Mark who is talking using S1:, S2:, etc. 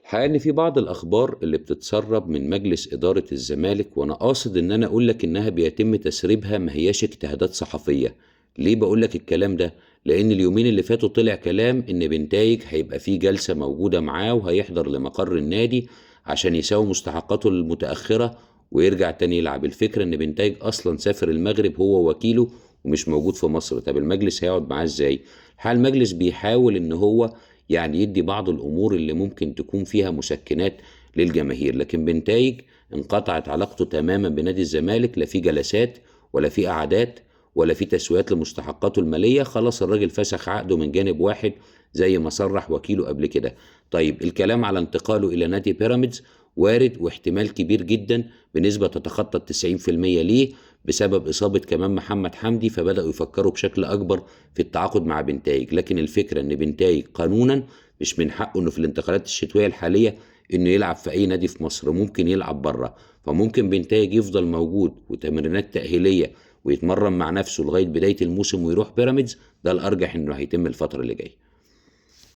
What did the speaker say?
S1: الحقيقة إن في بعض الأخبار اللي بتتسرب من مجلس إدارة الزمالك، وأنا قاصد إن أنا أقول لك إنها بيتم تسريبها، ما هياش اجتهادات صحفية. ليه بقول لك الكلام ده؟ لأن اليومين اللي فاتوا طلع كلام إن بنتايج هيبقى في جلسة موجودة معاه وهيحضر لمقر النادي عشان يساوي مستحقاته المتأخرة ويرجع تاني يلعب. الفكرة إن بنتايج أصلا سافر المغرب هو ووكيله ومش موجود في مصر. طب المجلس هيقعد معاه إزاي؟ الحقيقة المجلس بيحاول إن هو يدي بعض الأمور اللي ممكن تكون فيها مسكنات للجماهير، لكن بنتايج انقطعت علاقته تماما بنادي الزمالك، لا في جلسات ولا في قعدات ولا في تسويات لمستحقاته المالية. خلاص الراجل فسخ عقده من جانب واحد زي ما صرح وكيله قبل كده. طيب الكلام على انتقاله إلى نادي بيراميدز وارد واحتمال كبير جدا بنسبة تتخطى التسعين في المية ليه، بسبب إصابة كمان محمد حمدي، فبدأوا يفكروا بشكل أكبر في التعاقد مع بنتايج. لكن الفكرة إن بنتايج قانونا مش من حقه إنه في الانتقالات الشتوية الحالية إنه يلعب في أي نادي في مصر، ممكن يلعب بره. فممكن بنتايج يفضل موجود وتمرينات تأهيلية ويتمرن مع نفسه لغاية بداية الموسم ويروح بيراميدز. ده الأرجح إنه هيتم الفترة اللي جاية.